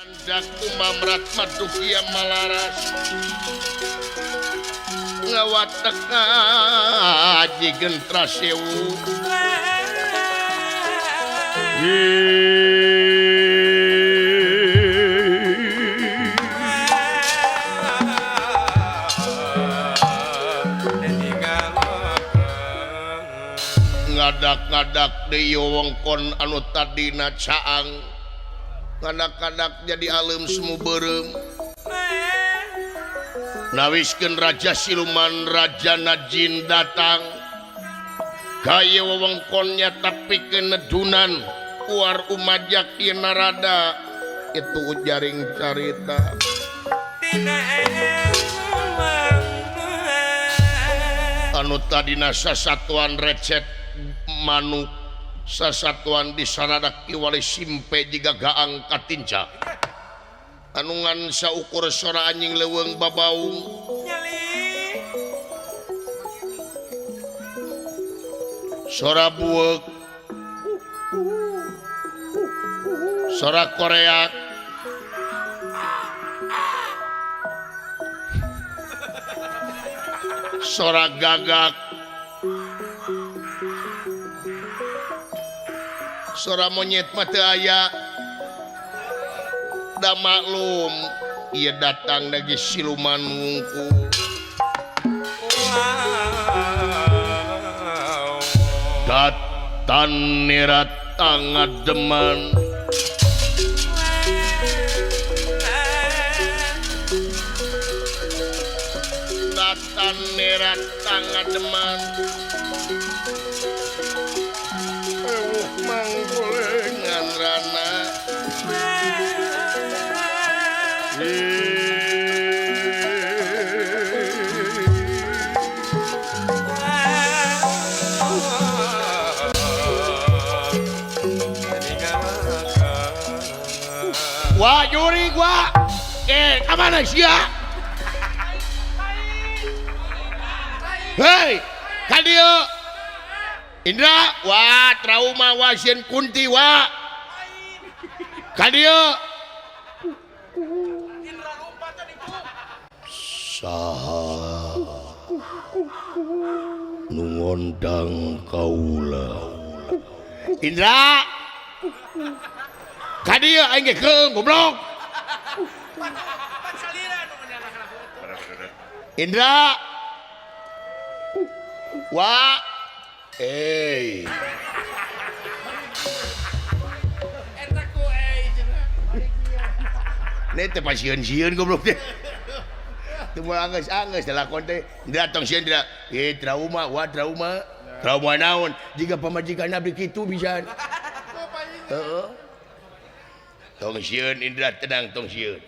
Andak umamrat madukia malaras ngawatek ngaji gentra sewu ngadak-ngadak deui wongkon anu tadina caang ngadak-ngadak jadi alem semu beureum nawiskeun raja siluman raja najin datang ka ieu wewengkon nyata pikeun nedunan uar umajak ieu narada itu jaring carita anu tadina sasatuan recet manuk sasatuan disaradak kiwali simpe jiga gaang katinca anu ngan saukur sora anjing leuweung babaung sora bueuk sora koreak sora gagak sora monyet mah teu aya da maklum ieu datang lagi siluman wungkul datan nirat tangademan datan nirat tangademan ewuh manggolengan rana wah juri gua kamana sia hei ka dieu Indra wah trauma wasieun kunti wah ka dieu saha nu ngondang kaula Indra ka dieu aing ge keung goblok Indra wa eh eta ku eh cenah ne teh pasieun-sieun goblok teh teu moal anggeus-anggeus lalakon teh Indra tong sieun Indra eh trauma wa trauma trauma naon jiga pamajikan abdi kitu pisan heeh tong sieun Indra tenang tong sieun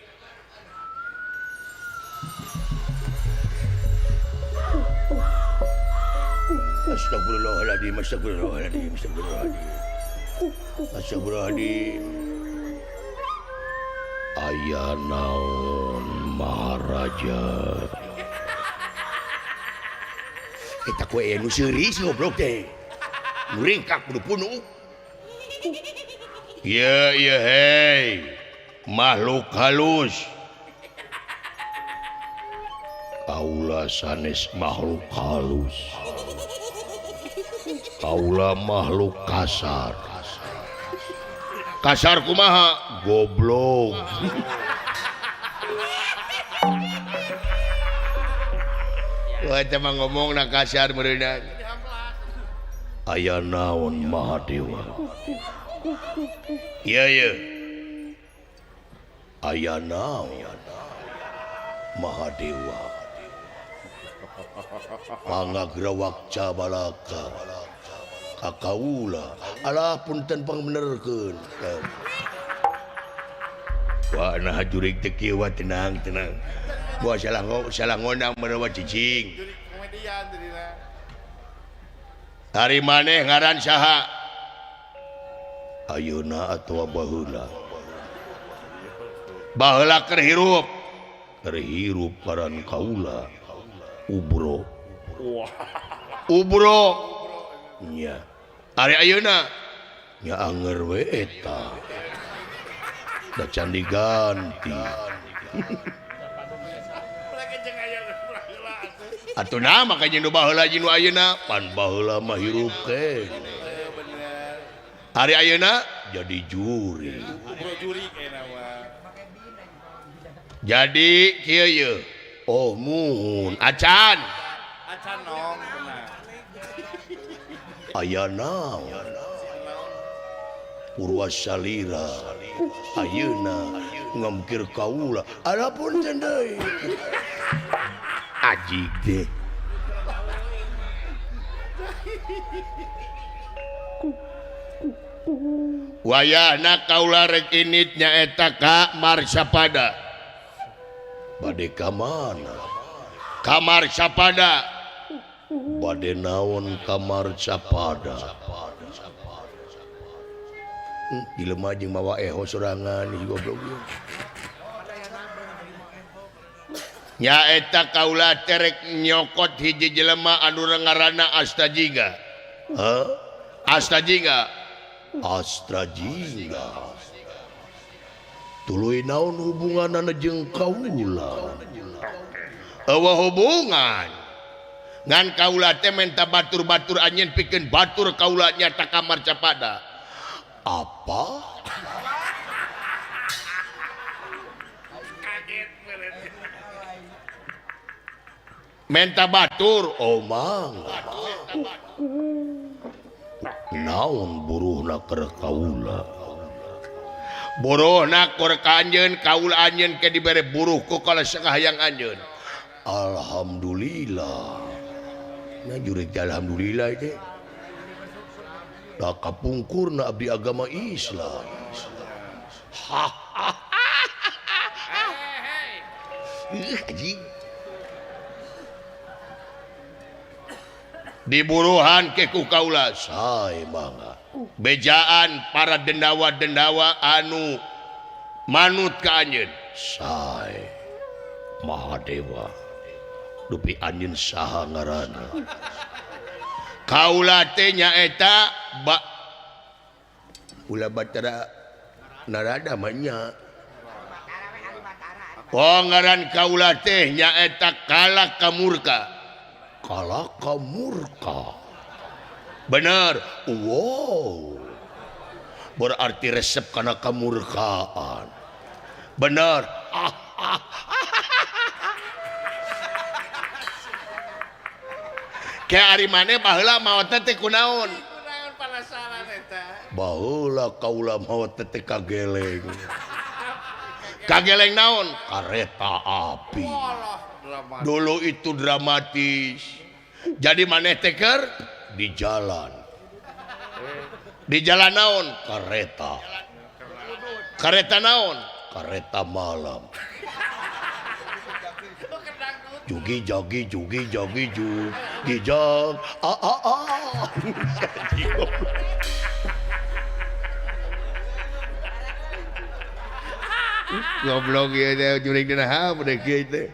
Astagfirullahaladzim, astagfirullahaladzim, astagfirullahaladzim, astagfirullahaladzim. Aya naon Maharaja. Eta ku aya nu seuri si goblok teh. Nu ringkak kudu punuk. Ieu ieu hei, makhluk halus. Kaula sanes makhluk halus. Kaula makhluk kasar. Kasar kumaha? Goblok. Wah, teh mah ngomongna kasar meureunna. Aya naon Mahadewa? Ieu ieu. Aya naon Mahadewa? Pangagrawak cabalaka kakaula alah punten pangbenerkeun. Wah nah jurig teh kieu wa tenang tenang. Wah salah ngondang meureun cicing. Ari maneh ngaran saha? Ayeuna atawa baheula? Baheula keur hirup. Keur hirup ngaran kaula Ubro. Ubro. Nya. Ari ayeuna nya anger we eta. Da can diganti. Atuh nah maka jeung nu baheula jeung nu ayeuna pan baheula mah hirup ke. Hari ayeuna jadi juri. Jadi kieu ye. Oh muhun acan. Acan nong benar. Aya naon? Purwa salira ayeuna ngamkir kaula. Adapun teh deui. Ajig deh. Wayahna kaula rek init nyaeta ka Marsapada. Bade ka mana? Ka Marsapada. Bade naon ka Marsapada? Jelema jeung mawa eho sorangan goblok. Nyaeta kaula terek nyokot hiji jelema anu ngaranna Astajingga. Hah? Astajingga. Astajingga. Tuluy naon hubunganana jeung kaula? Eueuh hubungan. Ngan kaula teh menta batur-batur anjeun pikeun batur kaula nyata ka Marcapada. Apa? Menta batur omang. Naon buruhna keur kaula? Buruhna keur ka anjeun, kaula anjeun ke dibere buruh ku kala sakahayang anjeun. Alhamdulillah. Nya jurig teh alhamdulillah teh. Da kapungkurna abdi agama Islam. Ha ha ha. Anjing. Diburuhan ke ku kaula sae mangga. Bejaan para dendawa-dendawa anu manut ka anjeun sae Mahadewa. Dupi anjeun saha ngaranna? Kaula teh nyaeta ba ulah Batara Narada mah nya. Oh ngaran kaula teh nyaeta Kala Kamurka. Kalaka murka. Bener. Wow. Berarti resep kana kamurkaan. Bener. Kayak ari maneh baheula maot teh kunaon? Kunaon panasaran eta? Baheula kaula maot teh kageleng. Kageleng naon? Kareta api. Dulu itu dramatis. Jadi maneh teh keur di jalan. Di jalan naon? Kareta. Kareta naon? Kareta malam. Jugi jogi jugi jogi jugi jog a a a. Goblok ieu teh jurig dina hape kieu teh.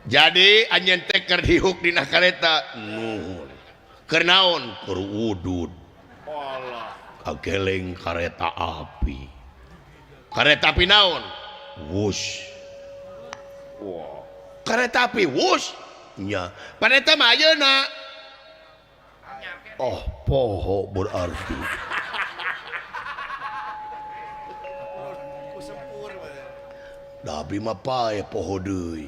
Jadi anjeun teh keur dihuk dina kareta nuhun. Keur naon? Keur udud. Kageleng kareta api. Kareta api naon? Wus. Kareta api wus. Nya. Paneta mah ayeuna. Oh, poho berarti. Da abdi mah pae poho deui.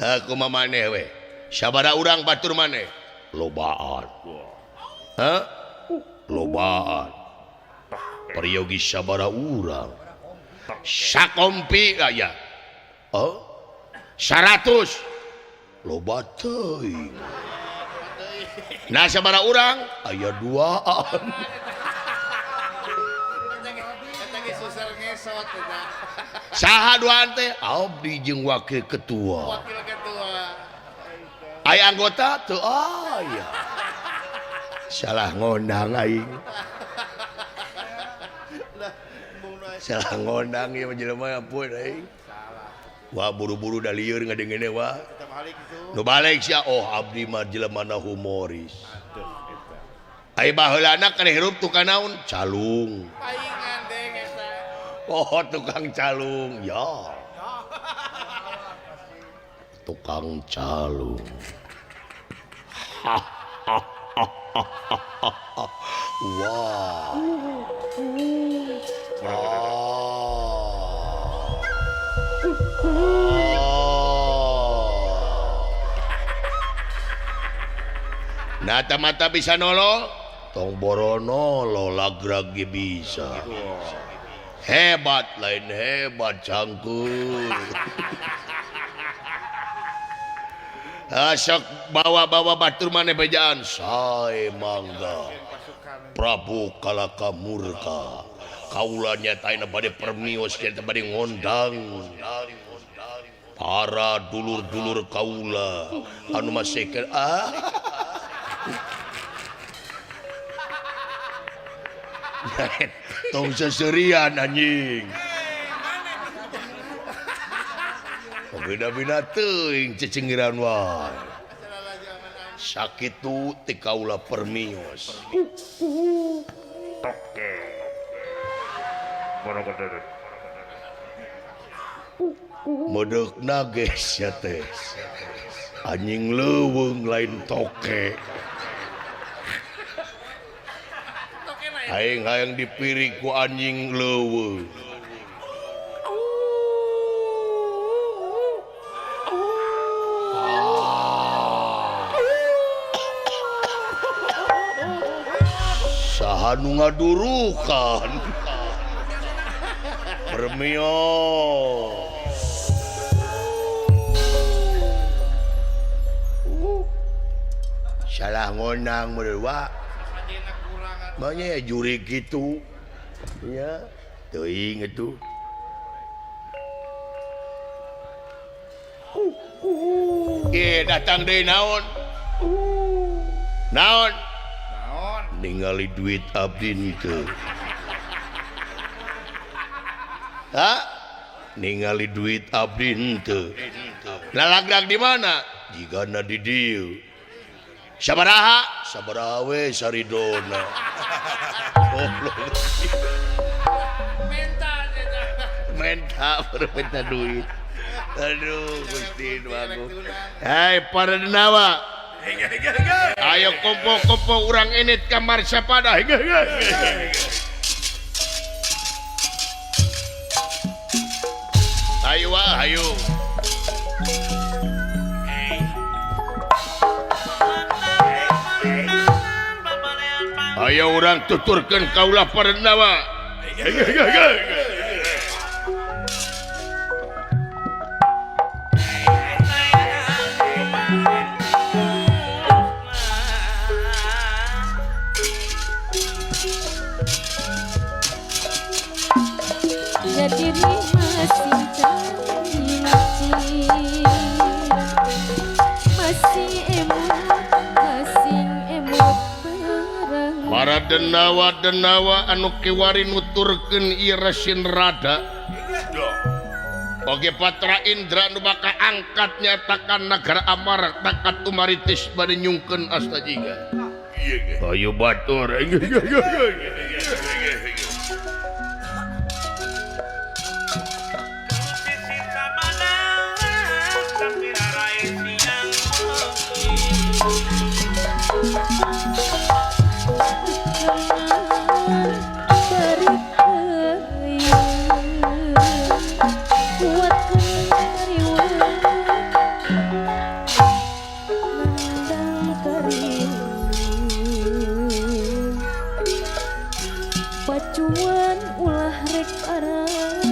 Aku mah maneh we. Sabaraha urang batur maneh? Lobaan. Hah? Lobaan. Peryogi sabaraha urang? Sakompi aya. Oh? 100. Loba teuing. Nah sabaraha urang? Aya duaan. Saha duaan teh? Abdi jeung wakil ketua. Wakil ketua. Aya anggota teu aya. Salah ngondang aing. Salah ngondang ieu mah jelema ampun aing. Wah buru-buru da lieur ngadengene wah. Nu balik sia oh abdi mah jelema na humoris. Ai baheulana kana hirup tukang naon? Calung. Paingan deng eta. Oh, tukang calung. Ya. Tukang calung. Wah. Nata mata bisa nolol, tong borono lo lagragi bisa. Hebat lain hebat cangkul. Sok bawa-bawa batur maneh bejaan sae mangga. Prabu Kalaka Murka. Kaula nyataina bade permios nyata bade ngondang. Para dulur-dulur kaula anu masih ah. Tong seserian anjing. Beda-beda teuing cecengiran wae. Sakitu ti kaula permios. Toke. Medeukna geus nya teh. Anjing leuweung lain toke. Aing hayang dipirik ku anjing leuweung. Saha nu ngadurukan? Permios. Salah ngonang meureun wa. Banyak ya juri gitu. Ya, teuing atuh. Datang deui naon? Naon? Naon? Ningali duit abdi teu. Ha? Ningali duit abdi henteu. Lalagdag di mana? Jigana di dieu. Sabaraha? Sabaraha we saridona. Goblok. Menta eta. Menta bermenta duit. Aduh, Gusti nu agung. Hei, para denawa. Ayo kompo-kompo urang init ka Marsapada. Ayo wah, ayo. Ayo urang tuturkeun kaulah para denawa. Para denawa-denawa anu kiwari nuturkeun ieu Rasin Rada. Oge Patra Indra nu bakal angkat nyatakan nagara Amarta katumaritis bade nyungkeun asta jiga. Ayo batur. Pacuan ulah rek arah.